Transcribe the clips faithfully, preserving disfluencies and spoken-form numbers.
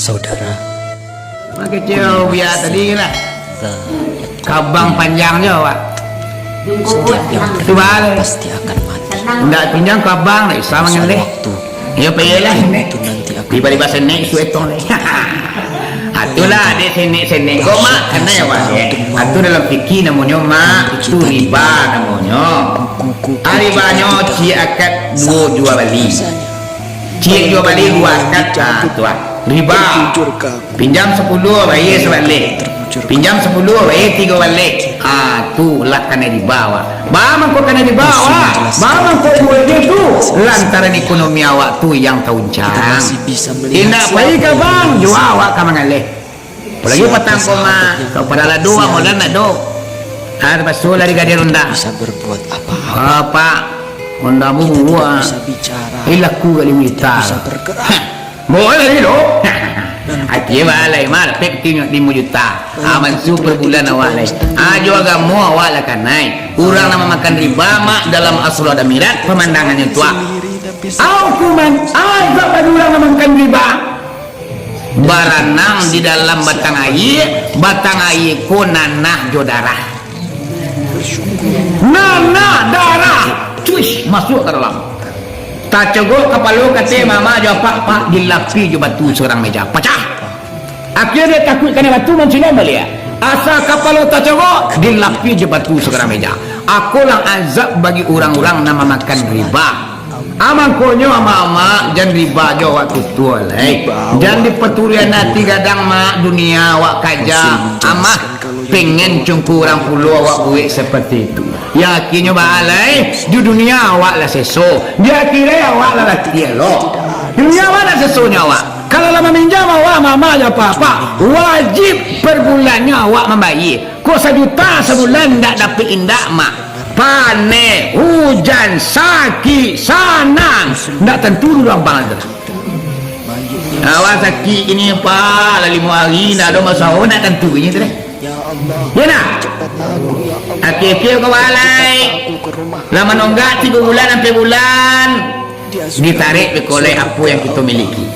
Saudara, mak kecil biar tadi lah. Kabang panjang je, Pak. Setiap yang Itu balik. Pasti akan mati. Ndak pinjang kabang, ndak bisa mangaleh. Sewaktu Ya, payolah. Itu nanti akan Tiba-tiba senek, suetong. Atulah, dek senek-senek. Kau mak, kena ya, Pak. Atu dalam fikih namonyo, mak, tu riba namonyo. Ah, ribanyo, ciek akad duo jual bali. Ciek jual bali duo akad, ah, tu ah. Riba. Pinjam sapuluah, bayar sabaleh. Pinjam sapuluah, bayar tigo baleh. Ah, tu lah kanai riba, wak. Ba mangko kanai riba, wak. Ba mangko duo tu lantaran ekonomi awak tu yang tauncang. Indak pai ka bank, jua awak ka mangaleh. Apolai patang ko, mak. Kau pada lado, wak, modal ndak do. Ah, tapaso lari ka dia ronda. Bisa berbuat apa-apa. Apak, ronda mu buah. Bisa bicara. Ilaku kali mita. Bisa bergerak. Hah. Boleh lo. Akhia balai, mak, dapek ti limo juta. Ah, mansu per bulan awak lai. Ah, jo agamo awak lah kanai. Urang nan mamakan riba, mak, dalam asrul damirat, pamandangannyo tu, ah. Ah, hukuman, ah, azab bagi urang nan mamakan riba. Baranang di dalam batang aia, batang aia ko nanah jo darah. Nanah darah, cuish, masuak ka dalam. Tacogok kapalo kato mama jo apak, pak, dilapi jo batu surang meja. Pacah. Akhia dek takuik kanai batu, mancilong baliak. Asa kapalo tacogok, dilapi jo batu surang meja. Akolah azab bagi urang-urang nan mamakan riba. Ah, mangkonyo, amak-amak, jan riba jo awak tutua lai. Jan dipaturian ati gadang, mak, dunia awak kaja. Amah, pengen cungku urang pulo awak buek seperti itu. Yakinnyo baa lai, di dunia awak lah seso, di akhirat awak lah latiah lo. Di dunia awak lah sesonyo awak. Kalau lah maminjam awak, amak-amak, jo apak-apak, wajib per bulannyo awak mambayia. Kok sajuta sabulan ndak dapek indak, mak? Paneh, hujan, sakik, sanang, ndak tantu dulu abang tu. Awak sakik ini, pak, lah limo hari ndak ado masaho, ndak tantu ini tu deh. Ya nah. Akhia-akhia ka balai. Lah manonggak tigo bulan, ampek bulan. Ditarek beko lai apo yang kito miliki.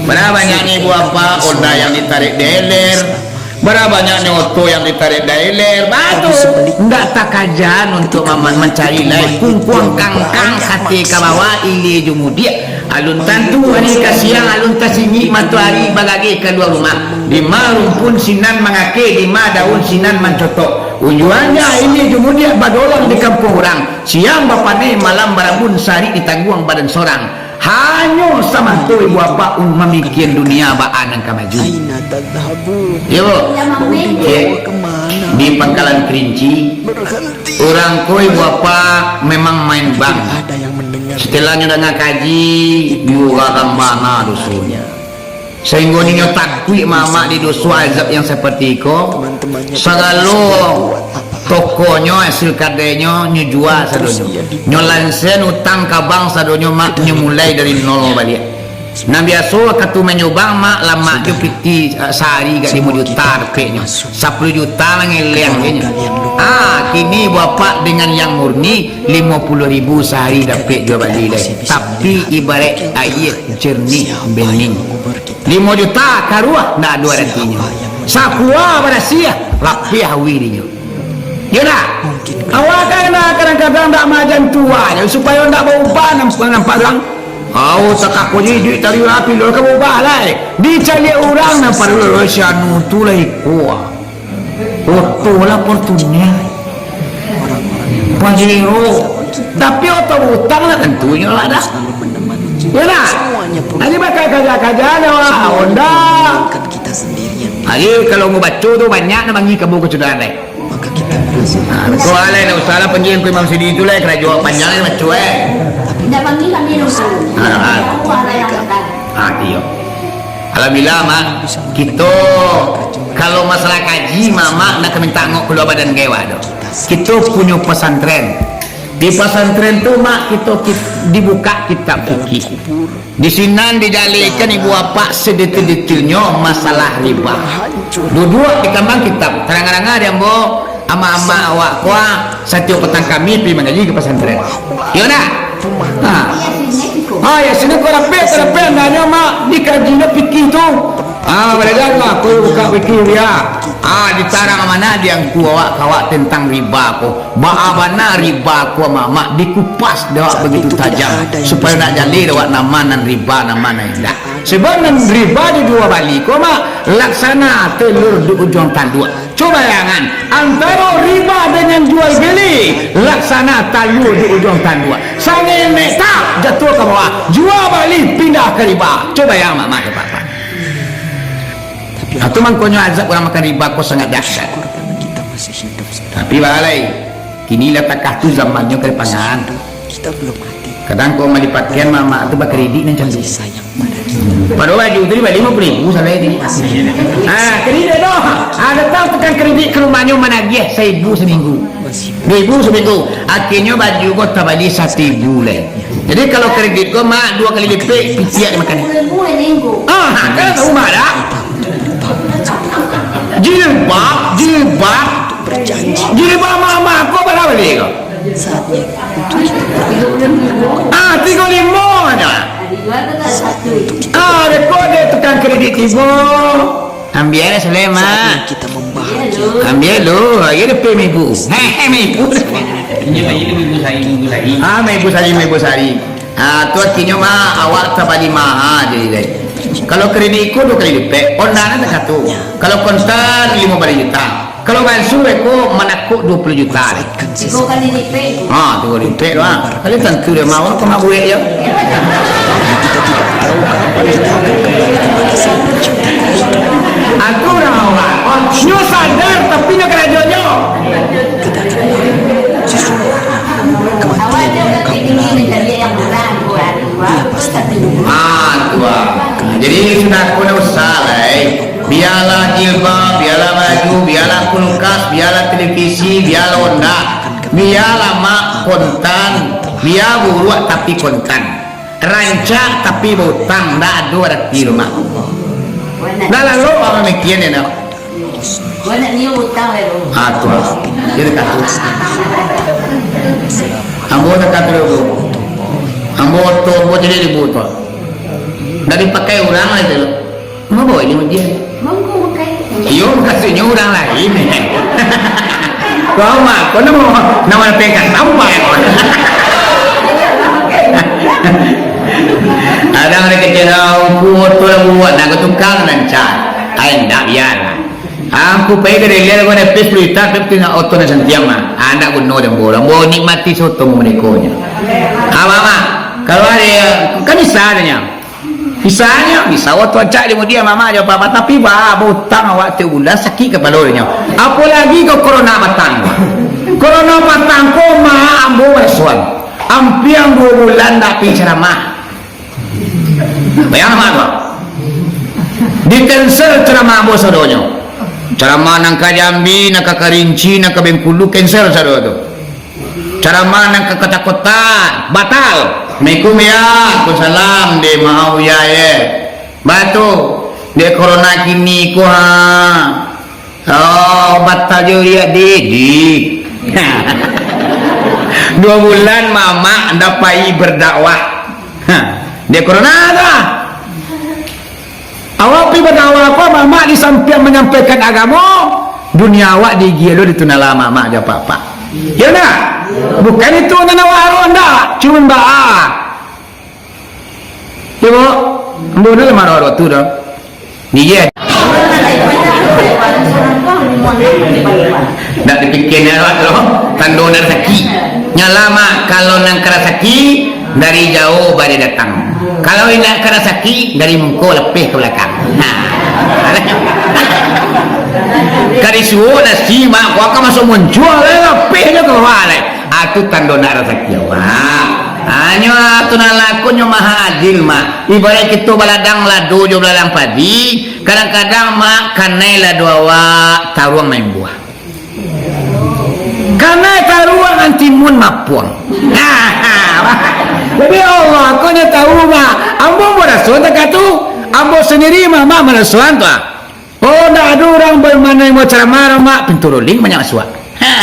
Bara banyaknyo ibu apak onda yang ditarek dek eler. Bara banyaknyo oto yang ditarek dek eler. Batu. Ndak takajan untuk maman mancari lai kungkuang kangkang, sate ka bawah, ilia jo mudiak. Alun tantu hari ka siang, alun tasingik matoari bagageh kalua rumah. Dima rumpun sinan mangakeh, dima daun sinan mancotok. Ujuannyo ilia jo mudiak badolang di kampuang urang. Siang bapaneh, malam barabun, sahari ditangguang badan sorang. Hanyo samato ibu apak mamikia dunia baa nan ka maju. Aina tadhhabun? Yo. Mau dibawa kemana? Di Pangkalan Kerinci. Urang ko ibu apak memang main bank. Setelah nyo danga kaji, yo garam bana dosonyo. Sahinggo ninyo takuik mamak di doso azab yang seperti iko. Sagalo tokonyo, hasil kadainyo, nyo jua sadonyo. Nyo lansen utang ka bank sadonyo, mak, nyo mulai dari nol baliak. Nan biaso wakatu manyubang, mak, lamak jo piti, eh, sahari ka limo juta dapeknyo. Sapuluah juta mangeleng je nyo. Ah, kini bapak dengan yang murni, limo puluah ribu sahari dapek juo bali lai. Tapi ibaraik aia jernih, bening. Limo juta karuah ndak ado aratinyo. Sakua barasiah, rapiah awih dinyo. Iyo ndak? Awak kan kadang-kadang ndak maajan tuanyo, supayo ndak baubah nampak, nampak urang. Au, takako je iduik tadi api lo ka baubah lai. Dicaliak urang nan padulo, si anu tu lah iko. Oto lah Fortuner. Pajero. Tapi oto utang lah tantunyo lah dah. Iyo ndak? Jadi bakal kaja-kaja nyo lah, Honda. Jadi kalau mau baco tu banyak nyo mangi kabu kacudahan lai. Maka kita merasa. Ha, kau alai ndak usah lah panggil ku Imam Sidi tu lai, karajo panjang lai baco eh. Indak panggil kami dulu. Ha, ha. Aku lah yang datang. Ha, iyo. Alhamdulillah, Mak. Kito, kalau masalah kaji, Mamak ndak ka minta angok kalua badan gawa doh. Kito punyo pasantren. Di pasantren tu, Mak, kito ki-, dibuka kitab fikih. Di sinan dijalehkan ibu apak sedetil-detilnyo masalah riba. Duduak di kambang kitab, tarang-tarang di ambo, amak-amak awak ko, satiok patang kami pi mangaji ka pasantren. Iyo ndak? Ha. Ha, yo, sini ko rapek, ko rapek, andaknyo, Mak, dikajinyo fikih Ah, balajar lah, aku buka fikih dia. Ah, ditarang mano di angku awak, ka awak tentang riba ko. Baa bana riba ko, Mamak, dikupas dek awak bagitu tajam, supayo ndak jaleh dek awak nama nan riba, nama nan indak. Sabab nan riba di jual bali ko, Mak, laksana talua di ujuang tanduak. Cubo bayangan, antaro riba dengan jual bali, laksana talua di ujuang tanduak. Sangenek tak jatuah ka bawah, jual bali pindah ka riba. Cubo bayangan, Mamak, Bapak. Itu mangkonyo azab urang makan riba ko sangat dahsyat. Tapi baa lai, kini lah takah tu zamannyo ka dipangan. Kadang kok mali pakean mamak tu bakredit nan cantik. Padahal baju tu dibali limo puluah ribu salah itu. Ah, kredit tu. Ah, datang tukang kredit ka rumahnyo managiah saribu saminggu. Ribu saminggu. Akhirnyo baju ko tabali saribu lai. Jadi kalau kredit ko, Mak, duo kali lipek, pitiak dimakan. Ah, kan tahu, Mak, dah? Jilbab, jilbab. Jilbab mamak ko bara bali ko? Ah, tigo limo aja. Ah, rekod dek tukang kredit tibo. Ambiak lah, Sulaiman. Ambiak lu, ayo dapek maibu. Hehe, maibu. Ah, maibu sari, maibu sari. Ah, tu artinyo mah awak tabali maha jadi deh. Kalau kredit ko duo kali lipek, Honda nan takah tu. Kalau kontan limo baleh juta. Kalau bansu eko manakuk duo puluah juta deh. Tigo kali lipek. Ha, tigo lipek tu, ha. Kali tantu dia mau, apa nak buat dia? Aku dah awak. Nyo sadar, tapi nyo karajo nyo. Awak nyo kan tinggi mencari yang murah, murah. Ah, tu, ah. Jadi, sudah aku nak usah lah, eh. Bialah jilbab, bialah baju, bialah kulkas, bialah televisi, bialah Honda, bialah mak kontan, bia buruak tapi kontan, rancak tapi bautang, ndak ado arati rumah. Ndak lalu urang mikian, yo, ndak? Ah, tu lah. Jadi takut. Ambo takut dulu. Ambo tu, ambo jadi ribut tu. Dari pakai urang lah tu. Mangko ini ujian? Mangko bukan. Iyo, maksudnyo urang lain. Kau mah, kau namo, namo pengkat sampai kau. Ada orang kecil, "Aku oto lah buat, nak tukang nan cat." Ai, ndak biar. Aku pai ka dealer, aku ada pes pelita, tapi tu nak oto nan santiang mah. Ah, ndak guno deh, ambo. Ambo nikmati soto mereka nya. Apa, Mak? Kalau ada, kan bisa adanya. Bisanya, bisa awak tu acak di mudian, mamak jo papa, tapi ba, bautang awak tiok bulan, sakik kapalo inyo. Apolagi ko corona batang. Corona batang ko, mak, ambo marasoan. Ampiang duo bulan ndak pai caramah. Bayang, mak, tu. Di-cancel caramah ambo sadonyo. Caramah nan ka Jambi, nan ka Kerinci, nan ka Bengkulu, cancel sado tu. Caramah nan ka kota-kota, batal. Assalamualaikum, ya. Waalaikumsalam, dek Maha Uya, ye. Batu, dek corona kini ko, ha. Oh, batal jo, ya, dek, dek. Duo bulan mamak ndak pai berdakwah. Ha, dek corona tu, ha. Awak pi badakwah ko, mamak, di sampiang manyampaikan agamo, dunia awak digielo di tunala mamak jo papa. Iyo ndak? Bukan itu nan awak harok ndak, cuman baa. Iyo, Bu? Ambo ndak lah marah waktu tu. Digieh. Ndak dipikian awak tu, tando ndak rasaki. Nyo lah, mak, kalau nan ka rasaki, dari jauah bari datang. Kalau indak ka rasaki, dari muko lapeh ka balakang. Nah. Ka disuo nasi, mak, kok ka masuak muncuang, lapeh jo kalua lai. Ah, tu tando ndak rasaki awak. Hanyo tu nan lakonyo maha adil, mak. Ibaraik kito baladang lado jo baladang padi, kadang-kadang, mak, kanai lado awak taruang maimbuah. Kanai taruang antimun mapuang. Jadi Allah ko nyo tahu, mak. Ambo, ambo rasoan takah tu. Ambo sandiri, mak, mak marasoan tu, ah. Oh, ndak ado urang ba-, manarimo caramah, mak, pintu ruling banyak masuak. Ha.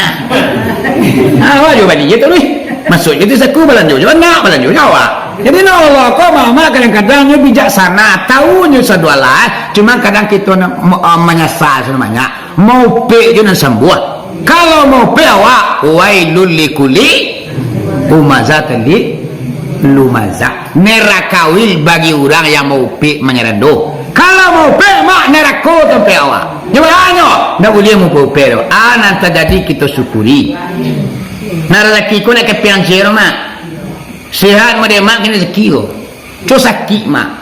Ha, awak jo bali je tu, lih. Masuak je tu saku, balanjo jo anak, balanjo jo awak. Jadi, nah, Allah ko, mamak kadang-kadang nyo bijaksana, tahu nyo sadoalah, cuma kadang kito na-, mo-, ah, manyasa sabanyak, maupek jo nan sambuah. Kalau maupek awak, wailul likuli humazatil lumazah. Neraka wil bagi urang yang maupek manyarando. Kalau maupek, mak, nerako tampek awak. Jawabanyo, ndak buliah maupek-upek tu. Ah, nan tajadi kito syukuri. Nah, razaki ko nak kapian ciro, mak. Sehat model mak kini rezeki ko. Co sakik mak.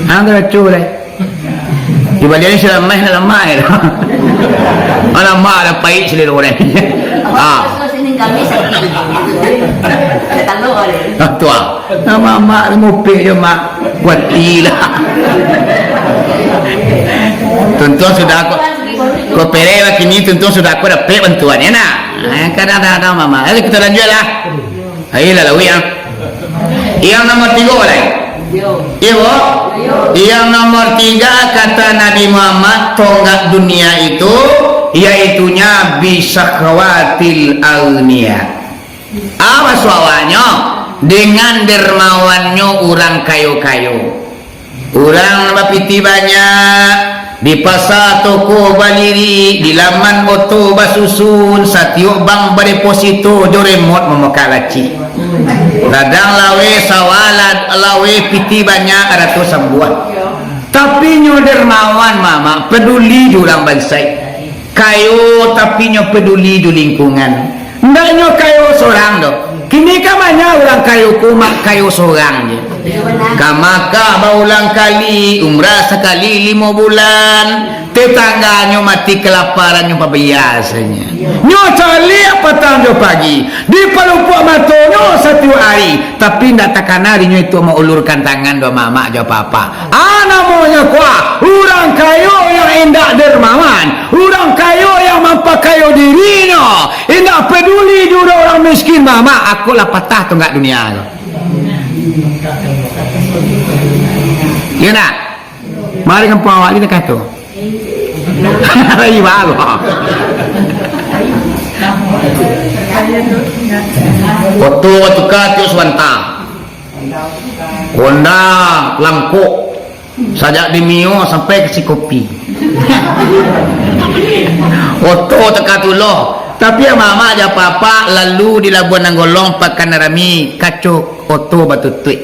Ang tu co lai. Di balian ni si lamah nak lamah je. Alah mak dah paik selera orang. Ah. Sini kami sakit. Ada tangga ada. Ah, tu ah. Nama mak ni mupik je mak. Kuati lah. Tuntung sudah aku. Ko pere lah kini tuntung sudah aku dapat bantuan ya nak. Ah, kadang-kadang mama. Ayo kita lanjut lah. Ayolah, lawik, ah. Yang nomor tiga, lai. Iya, bo? Yang nomor tiga, kata Nabi Muhammad, tonggak dunia itu, yaitunya bisakhawatil agniya. Apa suawaknyo? Dengan dermawannyo urang kayo-kayo. Urang nan bapiti banyak, di pasa toko balirik, di laman oto basusun, satiok bank badeposito jo remot mamukak lacik. Ladang laweh, sawah la-, laweh, piti banyak, arato sambuah. Tapi nyo dermawan, mamak, paduli jo urang bansaik. Kayo, tapi nyo paduli jo lingkungan. Ndak nyo kayo sorang doh. Kini kan banyak urang kayo ko mak kayo sorang je. Ka Makkah baulang kali, umrah sakali limo bulan. Tetangganyo mati kalaparan nyo pabiasanyo. Nyo caliak patang jo pagi, dipalupuak matonyo satiok ari, tapi ndak takana dinyo itu maulurkan tangan doh mamak jo papa. Ah, namonyo kuah, urang kayo yang indak dermawan, urang kayo yang mampakayo dirinyo, indak paduli jo urang miskin, mamak, ako lah patah tonggak dunia ko. Iyo ndak? Mari kampuang awak ni kata. Lagi baru. Foto tukar tiok sabanta. Honda langkok. Sajak di Mio sampai ka Sikopi. Oto teka tuloh. Tapi amak-amak jo apak-apak lalu di Labuan Nanggolong, Pakan Rami, kaco oto batutuik.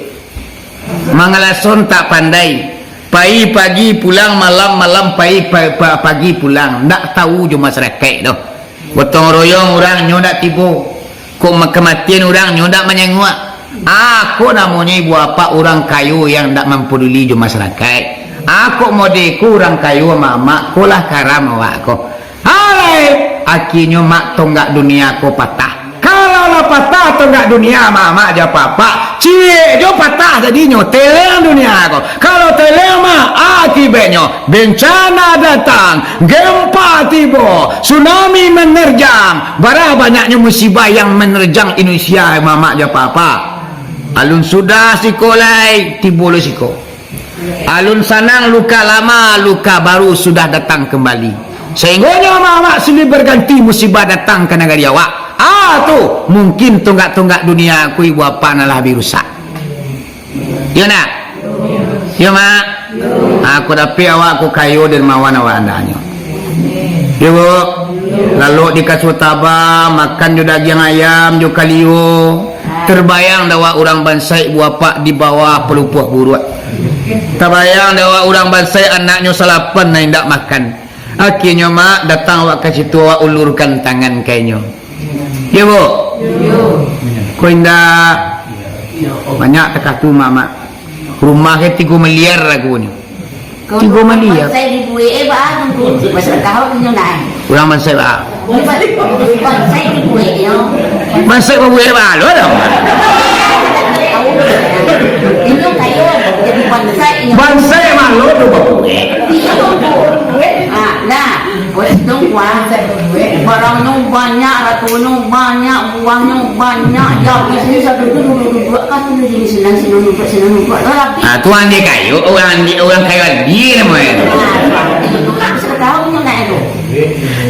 Mangalason tak pandai. Pai pagi pulang, malam, malam pai pa-, pa-, pagi pulang. Ndak tahu jo masarakaik doh. Gotong royong urang nyo dak tibo. Kok ma-, kamatian urang nyo dak manyanguak. Ah, ko namonyo ibu apak urang kayo yang dak mampoduli jo masarakaik. Ah, kok mode ko urang kayo mamak ko lah karam awak ko. Alai, akienyo mak tonggak dunia ko patah. Kalau lah patah tonggak dunia mamak jo apak-apak, ciek jo patah jadinyo, teleng dunia ko. Kalau teleng mah, akibatnyo, bencana datang, gempa tibo, tsunami menerjang, bara banyaknyo musibah yang menerjang Indonesia, mamak jo apak-apak. Alun sudah siko lai, tibo lo siko. Alun sanang luka lama, luka baru sudah datang kembali. Sehinggonyo mamak silih berganti musibah datang ka nagari awak. Ah, tu, mungkin tonggak-tonggak dunia ko ibu apak nan lah bi rusak. Iyo ndak? Iyo, Mak? Aku dapek awak ko kayo, dermawan awak andaknyo. Iyo, Bu? Lalok di kasua taba, makan jo dagiang ayam, jo kalio. Terbayang dak awak urang bansaik bu apak di bawah palupuak buruak? Tabayang dak awak urang bansaik anaknyo salapan nan indak makan? Akienyo, Mak, datang awak ka situ, awak ulurkan tangan ka inyo. Iyo, Bu? Ko indak banyak takah tu, Mak, Mak. Rumah ke tigo miliar lagunyo. Tigo miliar. Bansai dibuek, eh, ba, tunggu. Masalah kahau inyo nai. Urang bansaik, ba. Bansai dibuek, yo. Bansaik babuek, ba, lo dah. Inyo kayo, jadi bansai inyo. Bansaik malu tu babuek. Iyo, Bu. Ah, nah. Wes dong, wah. Barangnyo banyak, ratonyo banyak, buahnyo banyak. Yo, di sini satu tu duduk-duduk, kan tu di sini, sini duduk, sini duduk. Tapi Ah, tu andi kayo, urang andi, urang kayo andi namonyo. Nah, itu kan bisa tahu nyo nak itu.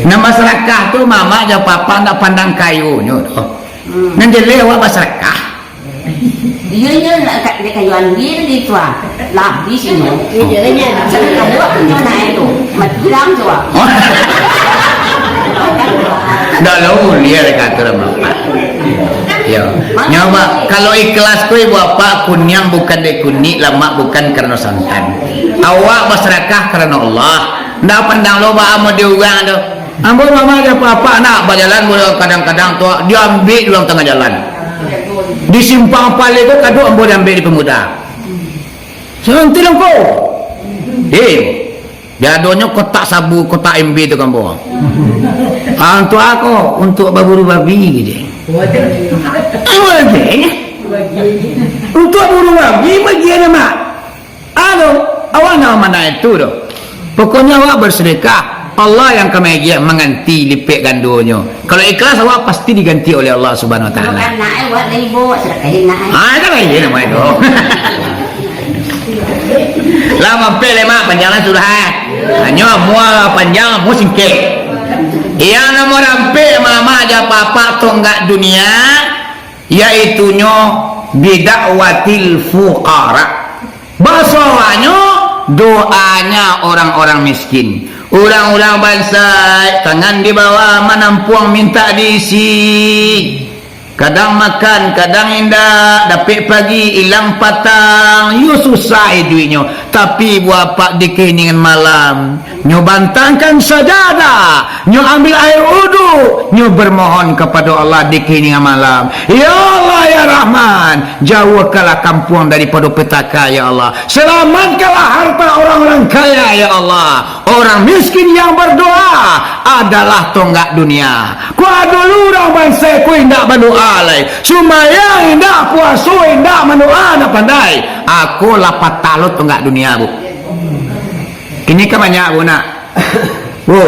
Nan basarakah tu, mamak jo apak-apak ndak pandang kayonyo tu. Hmm. Nan jelek awak basarakah. Iyo, inyo nak ka-, dek kayu andia tadi tu, ah. Lah, di sini. Iyo, inyo. Jangan kabuak inyo naik tu. Mat-, hilang tu, ah. Dah lah, mulia dek kata lah, Bapak. Ya. Nyawa, kalau ikhlas ko, Ibu Bapak, kuniang bukan dek kunik, lamak bukan karano santan. Awak basadakah karano Allah. Ndak pandang lo baa mode urang tu. Ambo mama jo papa nak bajalan, mode kadang-kadang tu diambiak urang tangah jalan. Di simpang Paleh tu kaduak ambo diambiak di pemuda. Santi langko. Eh, jadonyo kotak sabu, kotak M B tu kan ambo. Ah, untuk ako, untuk baburu babi je. Untuk baburu babi bagian mak. Ado, awak nak mana itu doh. Pokoknya awak bersedekah, Allah yang ka mangganti lipek gandonyo. Kalau ikhlas, awak pasti diganti oleh Allah Subhanahu Wa Taala. Bukan nak, eh, buat dari bawah, sedekahin nak, eh. Ah, itu lain nama itu. Lah mampir lemak, panjanglah sudah, eh. Hanyo mua panjang, mua singkek. Yang nomor rampik, mama jo papa tonggak dunia, yaitunyo bida'watil fuqara. Bahaso awaknyo, doanya orang-orang miskin. Urang-urang bansaik, tangan di bawah, manampuang mintak diisi. Kadang makan, kadang indak, dapek pagi, ilang patang, yo susah iduiknyo. Tapi buah apak di keheningan malam, nyo bantangkan sajadah, nyo ambil air wudu, nyo bermohon kapado Allah di keheningan malam. Ya Allah, ya Rahman, jauahkanlah kampuang daripado petaka, ya Allah. Selamatkanlah harta orang-orang kaya, ya Allah. Orang miskin yang berdoa adalah tonggak dunia. Kok dulu urang bansaik ko indak badoa lai. Sumayang indak, puaso indak, mandoa ndak pandai. Ako lah patah lo tonggak dunia, Bu. Kini ka banyak, Bu, nak? Bu.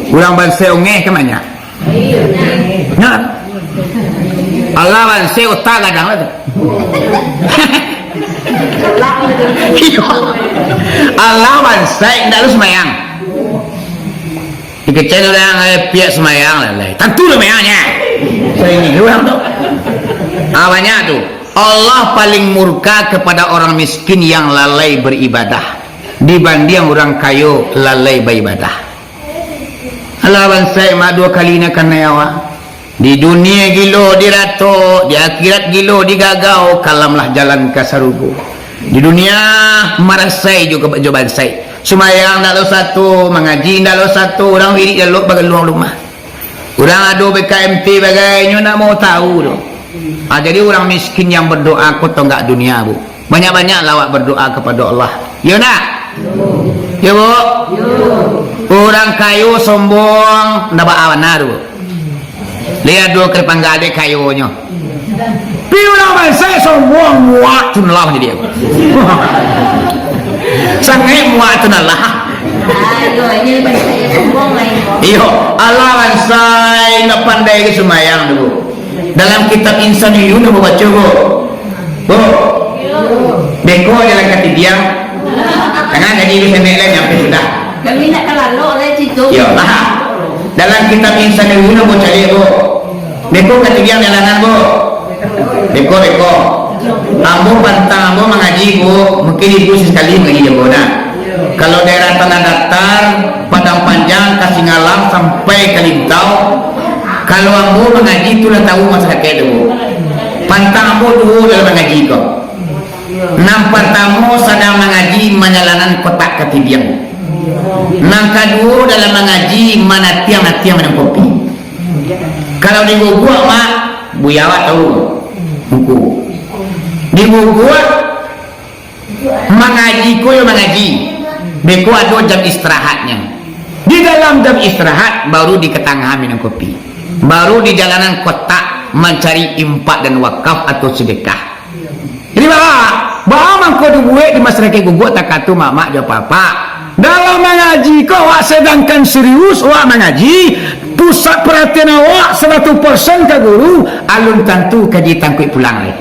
Urang bansaik ongeh ka banyak. Nah. Alah bansaik otak gadang lah tu. Iyo. Alah bansaik ndak lu sumayang. Dikecek urang, eh, piak sumayang lah, lai. Tantu lah sumayangnyo. Saya ini urang tu. Ah, banyak tu. Allah paling murka kepada orang miskin yang lalai beribadah dibanding orang kayo lalai beribadah. Alah bansaik mak, duo kali nak kanai awak. Di dunia gilo diratok, di akhirat gilo digagau, kalamlah jalan ka sarugo. Di dunia marasai jo, jo bansaik. Sumayang ndak lo sato, mangaji ndak lo sato, urang wirik jalok bagaluang rumah. Urang ado B K M T bagai, nyo ndak mau tahu doh. Ah, jadi urang miskin yang berdoa ko tonggak dunia, Bu. Banyak-banyaklah awak berdoa kepada Allah. Yo ndak? Yo, Bu? Yo. Urang kayo sombong, ndak baa bana tu, Bu. Lihat dulu ka dipangga dek kayonyo. Pi urang bansaik sombong, muak tu lah jadi. Sangaik muak tu lah. Ayo, ini bansaik sombong lah ini. Iyo, alah bansaik ndak pandai ka sumayang tu, Bu. Dalam kitab Insaniyun ambo baco, Bu. Bu. Beko jalan ka Tibiang. Jangan jadi ibu senek lah, nyampe sudah. Kami nak ka lalok lah situ. Yo lah. Dalam kitab Insaniyun ambo caliak, Bu. Beko ka Tibiang jalanan, Bu. Beko, beko. Ambo pantang ambo mangaji, Bu. Mungkin ibu sasekali mangaji jo ambo, nah. Kalau daerah Tanah Datar, Padang Panjang, Tasingalam, sampai ka Lintau, kalau ambo mangaji tu lah tahu masyarakat tu, Bu. Pantang ambo duo dalam mangaji ko. Nan partamo sadang mangaji manjalanan kotak ka Tibiang. Nan kaduo dalam mangaji manatiang-natiang minum kopi. Kalau di Guguak, Mak, Buya awak tahu. Buku. Di Guguak, mangaji ko yo mangaji. Beko ado jam istirahatnyo. Di dalam jam istirahat, baru di katangahan minum kopi. Baru di jalanan kotak mancari infak dan wakaf atau sedekah. Jadi, baa, baa mangko dibuek di masyarakat Guguak takah tu, mak-mak jo apak-apak? Dalam mangaji ko, awak sadangkan serius, awak mangaji, pusat paratian awak saratuih persen ka guru, alun tantu ka ditangkuik pulang lai.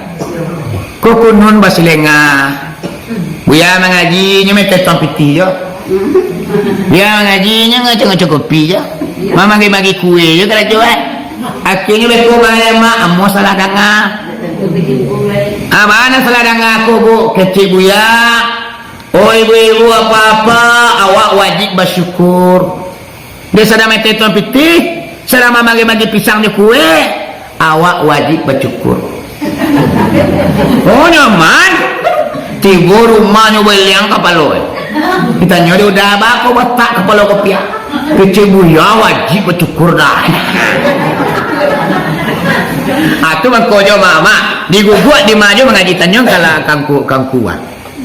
Ko kunun basilengah. Buya mangaji, nyo minta tuang pitih jo. Buya mangaji, nyo ngaco-ngaco kopi jo. Mamagi-magi kue jo karajo, eh. Akhirnyo beko bae, mak, ambo salah danga. Ah, bana salah danga ko, Bu? Kecek Buya. Oh, ibu-ibu, apa-apa, awak wajib basyukur. Dia sadang maete tuang pitih, sadang mamagi-magi pisang jo kue, awak wajib bacukur. Oh, nyaman. Tibo rumahnyo baliang kapalo. Ditanyo dek uda, "Baa ko botak kapalo kopiah?" Kecek Buya, "Wajib bacukur dah." Atu mangko jo, Mak, Mak. Diguguak di ma jo mangaji, tanyo ka angku-angku.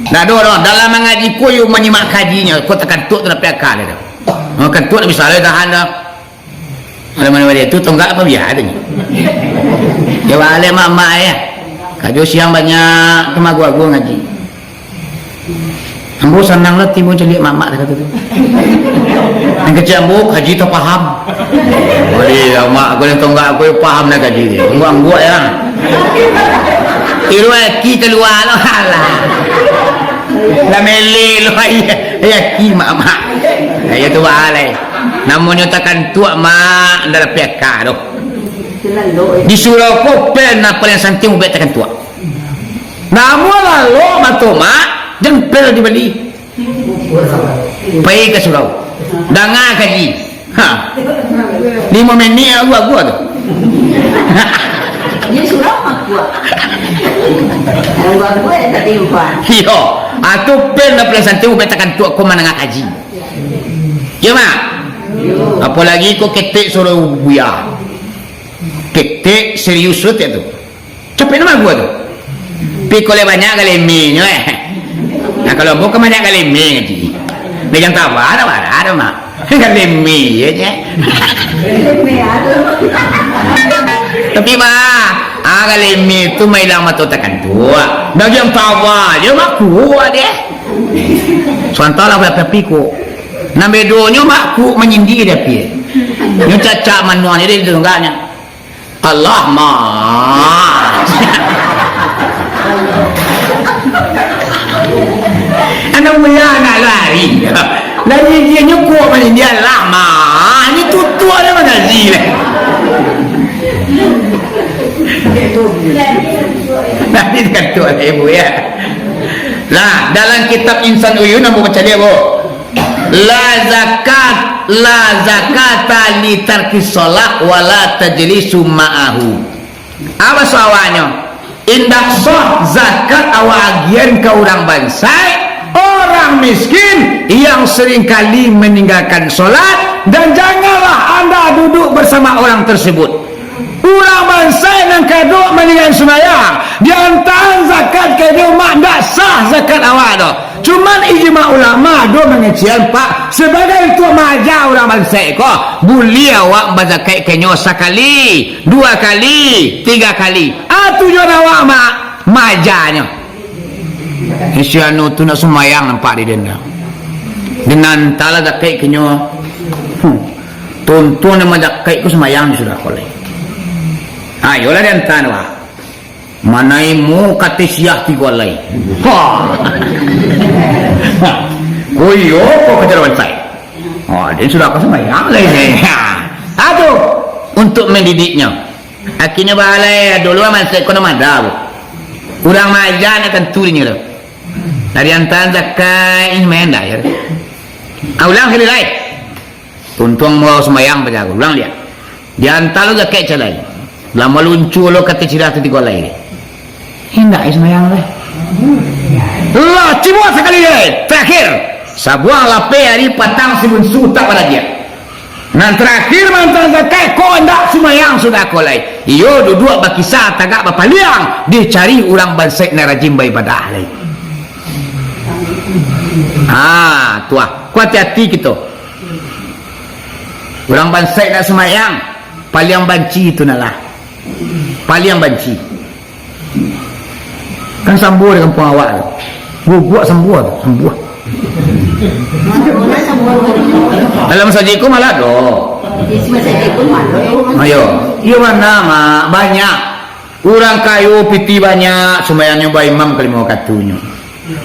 Ndak ado doh. Dalam mangaji ko, yo manyimak kajinyo, ko takantuak tu dapek aka tu. Oh, kantuak bisa lai tahan doh. Kalau mana dia tu tonggak apa biar tu. Dia balik mamak ya. Kajo siang banyak, tu magu-agu ngaji. Ambo sanang lah timbul caliak mamak, dia kata tu. Yang kecil ambo, kaji tu paham. Boleh lah, mak, aku yang tonggak aku yang paham nak kaji dia. Angguak-angguak ya. Iru aki keluar lo, alah. Lah mele lo, iya. Iya, aki mamak. Nah, iya tu balai. Namonyo takantuak, mak, ndak dapek aka doh. Di surau ko pel nan paliang santiang ubek takantuak. Namuah lalok mato, mak, jan pel dibali. Pai ka surau. Danga kaji. Ha. Limo menit agu-agu tu. Di surau mah kuat. Agu-agu ya tadi umpan. Iyo. Atu pel nan paliang santiang ubek takantuak ko mandanga kaji. Iyo, mak? Apolagi ko ketek surau Buya. Ketek serius tu tu. Capek nama gua tu. Pi kolek banyak galemenyo, eh. Nah, kalau ambo kan banyak galeme ngaji. Megang tawa, tawa, tawa, mak. Galeme, ya, je. Tapi, mak, ah, galeme tu mailang mato takantuak. Bagian tawa, dia mak kuat, deh. Suantalah, tapi kok. Nah, bedonyo, mak, ku manyindir dia, pi. Nyo cacak manuang, dia dengarnya. Allah ma. Anak mulia nak lari. Lari dia nyukup macam dia Allah ma. Ni tutup dia mengaji lah. Nanti kata ibu ya. Nah, dalam kitab Insan Uyun, ambo baca dia, Bu. La zakat, la zakata li tarki shalah wa la tajlisu ma'ahu. Apa sawanyo? Indak sah zakat awak agian ka urang bansaik, orang miskin yang seringkali meninggalkan solat, dan janganlah anda duduk bersama orang tersebut. Urang bansaik nan kadok maninggakan sumbayang, diantaan zakat ka inyo, mak, ndak sah zakat awak tu. Cuman ijma ulama do mangecek, Pak, sabagai untuak maaja urang bansaik ko, buliah awak bazakat ka inyo sakali, dua kali, tiga kali. Ah, tujuan awak, mak, maajanyo. Si anu tu nak sumbayang nampak di denda. Dinantalah zakat ka inyo. Hmm. Tuntuang nan mazakat ko sumbayang sudah kolai. Ayolah diantaan, Pak. Manaimu kati siah tigo alai. Ha. Ko iyo ko kecil bantai. Ha, dia sudah ka sumbayang lai. Ha. Ado untuk mendidiknya. Akhirnya balai dulu masih kono mada, Bu. Urang maaja nak tantu dinyo tu. Dari antaan zakat, ini main dah ya. Ah, ulang sekali lai. Tuntuang mau sumbayang pajago, ulang dia. Diantaan lo zakat calai. Lah maluncu lo kata cirah tu tigo lai. Indak, eh, sumbayang lai. Lah, cibuak sakali lai. Terakhir. Sabuang lapeh ari patang si bunsu tak baraja. Nan terakhir mantan zakat ko indak sumbayang sudah ko lai. Iyo duduak bakisa tagak bapaliang, dicari urang bansaik nan rajin baibadah lai. Ha, tuah. Ko hati-hati kito. Urang bansaik nak sumbayang, paliang banci tu nah lah. Paliang banci. Kan sambuah di kampuang awak tu. Guguak sambuah tu, sambuah. Dalam sajiko malah do. Ayo, iyo bana, Mak. Banyak. Urang kayo piti banyak, sumbayangnyo baimam kalimo wakatunyo.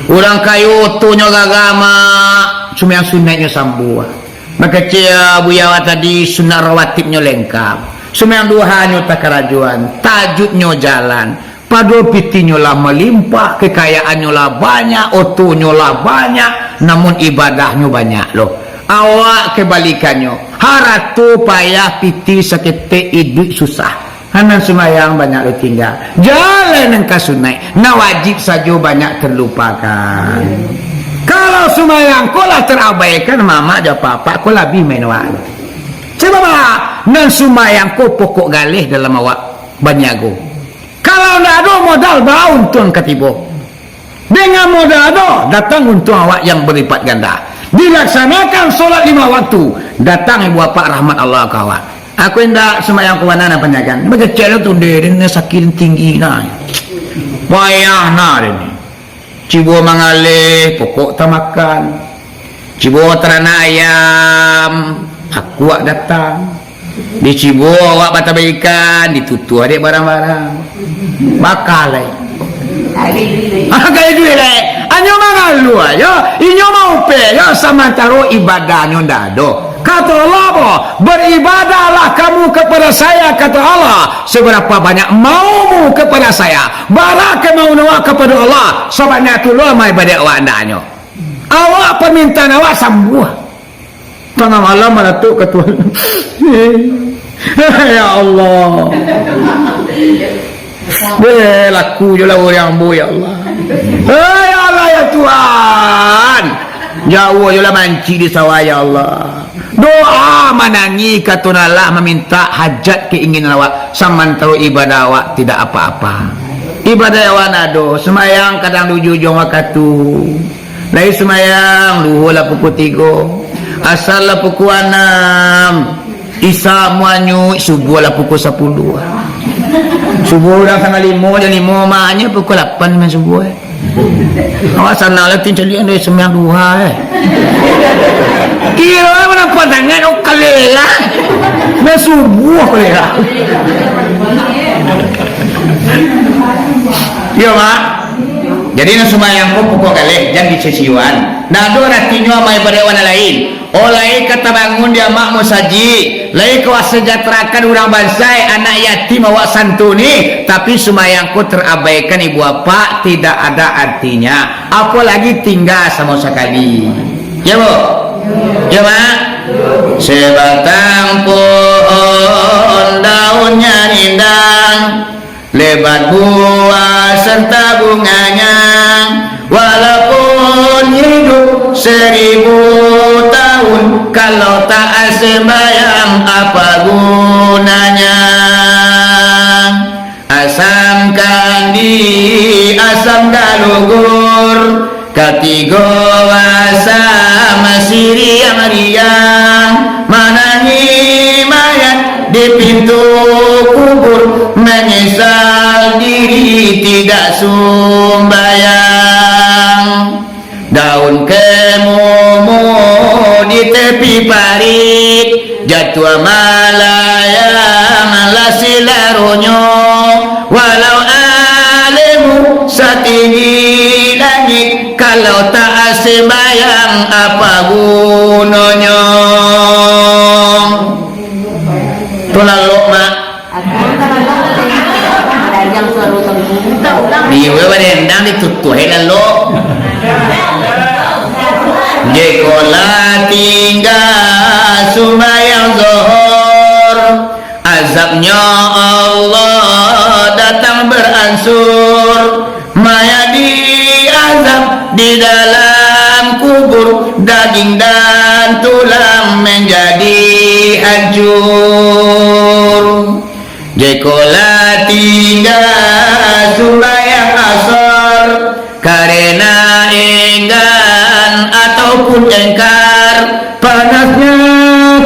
Urang kayo otonyo gagah, Mak, sumbayang sunaiknyo sambuah. Makecek Buya awak tadi, sunat rawatibnyo lengkap. Sumbayang duhanyo takarajoan, tahajudnyo jalan. Pado pitinyo lah malimpah, kekayaannyo lah banyak, otonyo lah banyak, namun ibadahnyo banyak lo. Awak kebalikannyo, harato payah, piti saketek, iduik susah. Nan sumbayang banyak lo tingga. Jaleh nan ka sunaik, nan wajib sajo banyak terlupakan. Kalau sumbayang ko lah terabaikan, mamak jo apak-apak ko labiah main wak. Sabab nan sumbayang ko pokok galeh dalam awak baniago. Kalau ndak ado modal, baa untuang ka tibo. Dengan modal ado, datang untuang awak yang berlipat ganda. Dilaksanakan solat lima waktu, datang ibu apak rahmat Allah ka awak. Aku indak sumbayang ko bana nan panjagaan. Bagecek lah tu, deh, deh, sakit tinggi nah. Payah nah, deh, ni. Cibo mangaleh, pokok tamakan. Cibo taranak ayam, akuak datang. Dicibo awak batabaikan, ditutuah dek barang-barang. Bakal lai. Agak duit lai. Anyo mangaluah yo, inyo maupek yo, samantaro ibadahnyo ndak ado. Kato Allah apo? "Beribadahlah kamu kepada Saya," kato Allah, "seberapa banyak maumu kepada Saya." Bara kemauan awak kapado Allah, sabanyak tu lo amal ibadah awak andaknyo. Awak, permintaan awak sambuah. Tangah malam maratok ka Tuhan. Ya Allah. Deh, laku jo lah urang ambo, ya Allah. Eh, ya Allah, ya Tuhan. Jauah jo lah mancik di sawah, ya Allah. Doa manangih ka Tuhan Allah, mamintak hajat keinginan awak, samantaro ibadah awak tidak apa-apa. Ibadah awak ndak ado, sumbayang kadang di ujuang wakatu. Lai sumbayang, luhua lah pukua tigo, asar lah pukua anam, isya muanyuik, subuah lah pukua sapuluah. Subuah urang satangah limo, jam limo, maknyo pukua lapan main subuah. Awak sanang lah, tin caliak dari sumbayang duha, eh. Kiro mana pandangan, oh, kalela. Main subuah kalela. Iyo, Mak. Jadi, nan sumbayang ko pokok galeh, jan disisiuan. Ndak ado aratinyo amal ibadah nan lain. Oh, lai ka tabangun di amak musajik, lai ka awak sajahterakan urang bansaik, anak yatim awak santuni, tapi sumbayang ko terabaikan ibu apak, tidak ada artinya. Apolagi tingga samo sakali. Ya, Bu? Ya, Mak? Sebatang pohon daunnya rindang, lebat buah serta bunganya, walaupun hidup seribu tahun, kalau tak sembahyang, apa gunanya? Asam kandi, asam galugur, katigo asam siriang-riang, manangih mayat di pintu kubur, menyesal diri tidak sumbayang. Daun kemumu di tepi parit, jatuah malayang lah silaronyo. Walau alimmu satinggi langit, kalau tak sembahyang, apa gunonyo? Tu lalok, Mak. Diwe badendang ditutuhi lalu. Jikolah tingga sumbayang zohor, azabnyo Allah datang beransur. Mayat diazab di dalam kubur, daging dan tulang menjadi hancur. Jikolah tingga sumbayang asar, karena enggan ataupun engkar, panasnya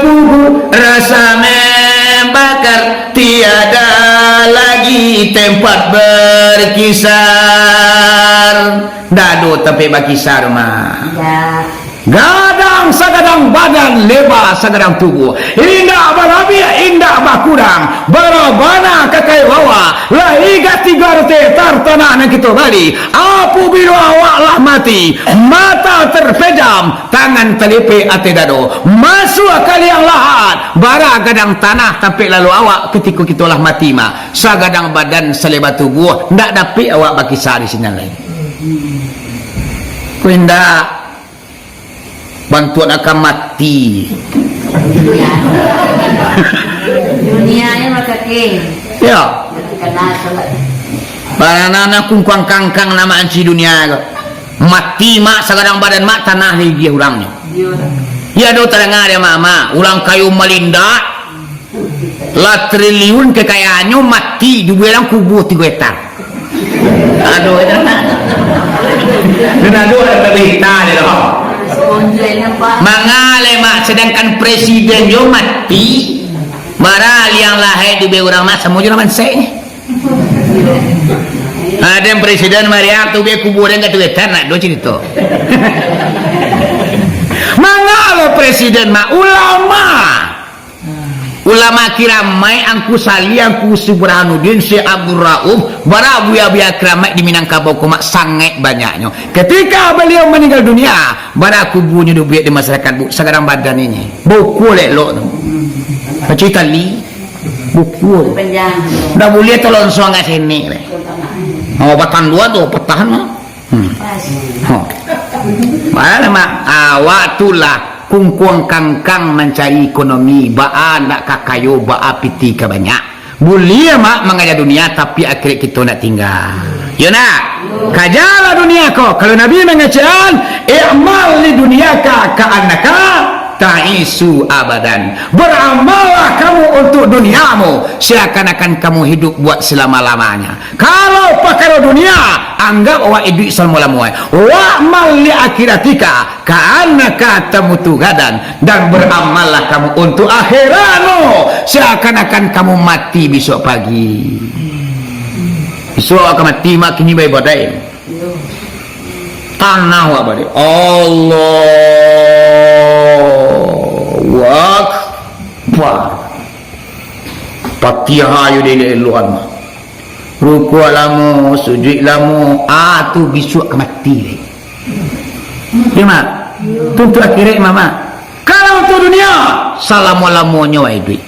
kubur rasa membakar, tiada lagi tempat berkisar. Ndak ado tampek bakisar, mah. Ya. Gadang sagadang badan, leba sagadang tubuah. Indak balabiah, indak bakurang. Barabana ka kayu awak. Lahi gati garute tartanah nan kito bali. Apabilo awak lah mati, mata terpejam, tangan talipek ateh dado. Masuak ka liang lahat. Bara gadang tanah tampek lalu awak katiko kito lah mati mah. Sagadang badan, saleba tubuah. Ndak dapek awak bakisah di sinan lai. Ko indak. Bantuak nak ka mati. Dunia ni mah kaki. Ya. Kena salat. Barana nak kungkuang kangkang nama anci dunia ko. Mati mak sagadang badan mak tanah di dia urangnyo. Dia orang. Ya do tadanga dia mama, urang kayo malindak. Lah triliun kekayaannyo mati dibuek dalam kubua tigo hektar. Aduh, itu. Nan ado lah berita ni doh. Manga lai, Mak, sedangkan presiden jo mati, bara liang lahai dibuek urang, Mak, samo jo urang mansek. Ado presiden mariak tu, buek kubua den ka tigo hektar, ndak ado carito. Manga lai presiden, Mak, ulama. Ulama kiramaik, Angku Sali, Angku Burhanuddin, Syekh Abdul Rauf, bara buya-buya kiramaik di Minangkabau ko mak sangaik banyaknyo. Ketika baliau maninggal dunia, bara kubuanyo dibuek di masyarakat, Bu, sagadang badan ini. Bukua elok tu. Pacik tali, bukua tu. Ndak buliah talonsong ka sini, leh. Oh, batang dua tu, patahan, mah. Hmm. Ha. Baa, Mak, awak tu lah kungkuang kangkang mancari ekonomi, baa ndak ka kayo, baa pitih ka banyak. Buliah, Mak, mangaja dunia, tapi akhirat kito ndak tingga. Yo ndak? Kajalah dunia ko. Kalau Nabi mangecek, "I'mal li dunyaka ka'annaka ta'isu abadan." Beramallah kamu untuk duniamu, seakan-akan kamu hidup buat selama-lamanya. Kalau pakaro dunia, anggap awak iduik salamo-lamo. "Wa'mal li akhiratika ka'annaka tamutu gadan," dan beramallah kamu untuk akhiratmu, seakan-akan kamu mati besok pagi. Besok awak ka mati, mak, kini baibadaik. Tanah awak balik. Allahu Akbar. Fatihah yo dielok-elokan. Rukuak lamo, sujuik lamo, ah, tu bisuak ka mati lai. Yo, Mak? Tu untuak akhirat, Mak, Mak. Kalau untuak dunia, salamo-lamonyo wak iduik.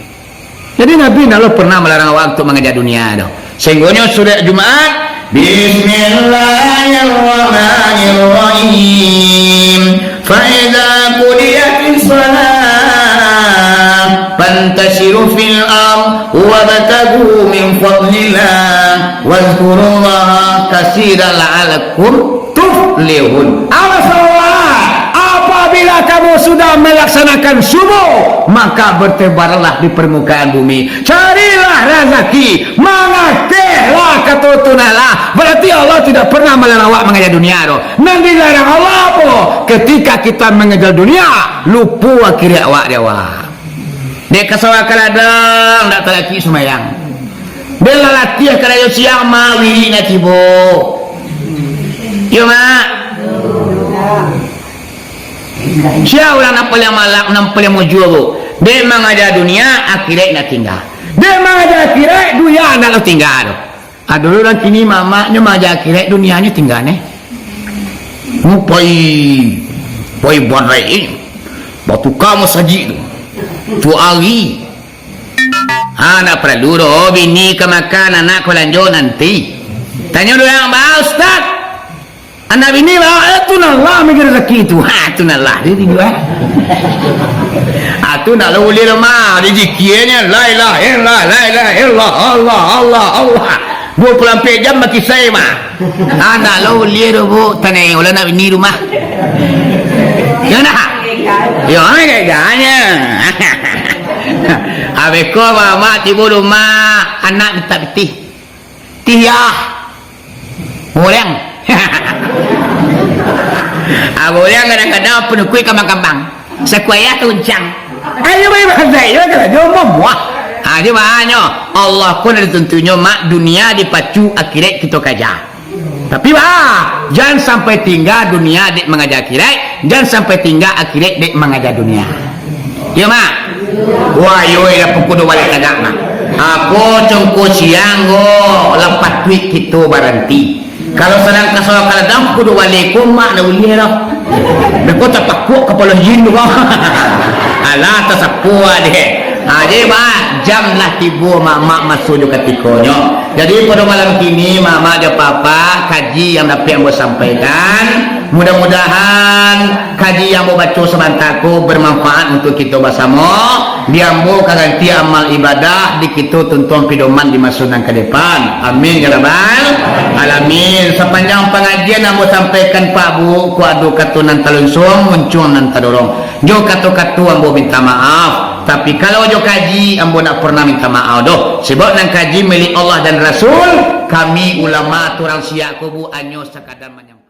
Jadi, Nabi ndak lo pernah malarang awak untuak mangaja dunia doh. Sahinggonyo surek Jumaat, Bismillahirrahmanirrahim. Fa idza qudiyatis shalah, fantashiru fil ard, wabtaghu min fadlillah, wazkurullaha katsiran la'allakum tuflihun. Awas Allah, apabila kamu sudah melaksanakan subuh, maka bertebarlah di permukaan bumi. Carilah razaki, mangakehlah, kato tu nah lah. Berarti Allah tidak pernah melarang awak mangaja dunia tu. Nan dilarang Allah apo? Ketika kita mengejar dunia, lupo akhirat awak di awak. Dek ka sawah ka ladang, dak talakik sumbayang. Dek lah latiah karajo siang, ma wirik nak tibo. Iyo, Mak? Sia urang nan paliang malak, nan paliang mujua, Bu? Dek mangaja dunia, akhirat nak tingga. Dek mangaja akhirat, dunia nak lo tingga tu. Ado urang kini mamaknyo mangaja akhirat, dunianyo tingga neh. Mu pai, pai barai, batuka masajik tu. Tu ari. Ha, ndak paralu doh, bini ka makan, anak ka balanjo nanti. Tanyo urang, "Ba, Ustaz, anak bini ba, eh, tu nan lah mangecek rasaki tu." Ha, tu nan lah, dia tinggal. Ah, tu ndak lo buliah lo, mah. Dia zikianyo, "La ilaha illallah, la ilaha illallah, Allah, Allah, Allah." Dua puluh ampek jam bakisai, mah. Ah, ndak lo buliah doh, Bu. Tanai, ulah nak bini rumah. Yo nah. Yo, ai, gagahnya. Abeko mamak tibo rumah, anak mintak pitih. Tiah. Goreng. Ah, goreng kadang-kadang panukuik kambang-kambang. Sakuayah tuncang. Ayo, baik, baik, baik, baik, baik, baik, baik. Ah, di manyo? Allah pun ada tentunyo, mak, dunia dipacu, akhirat kito kaja. Tapi bah, jan sampai tingga dunia dek mangaja akhirat, jan sampai tingga akhirat dek mangaja dunia. Iyo, Mak? Wah, iyo, iyo, pukul dua baleh tagak, Mak. Ako congko siang ko, lah patuik kito baranti. Kalau sadang kaso ka ladang, pukul dua baleh ko, Mak, ndak buliah doh. Beko tapakuak kapalo jin tu, kau. Alah, tasapua deh. Ha, jadi, Mak, jam lah tibo, Mak, Mak maso jo katikonyo. Jadi, pado malam kini, Mak, Mak jo Papa, kaji yang dapek ambo sampaikan, mudah-mudahan kaji yang ambo baco sabanta ko bermanfaat untuk kito basamo. Di ambo ka ganti amal ibadah, di kito tuntuang pidoman di maso nan ka depan. Amin, ya Rabbal Alamin. Sapanjang pangajian ambo sampaikan, Pak Bu, kok ado kato nan talunsuang, muncuang nan tadorong. Jo kato-kato ambo minta maaf. Tapi kalau jo kaji, ambo ndak pernah minta maaf doh. Sebab nan kaji milik Allah dan Rasul, kami ulama turang siak ko, Bu, anyo sakadar manyam-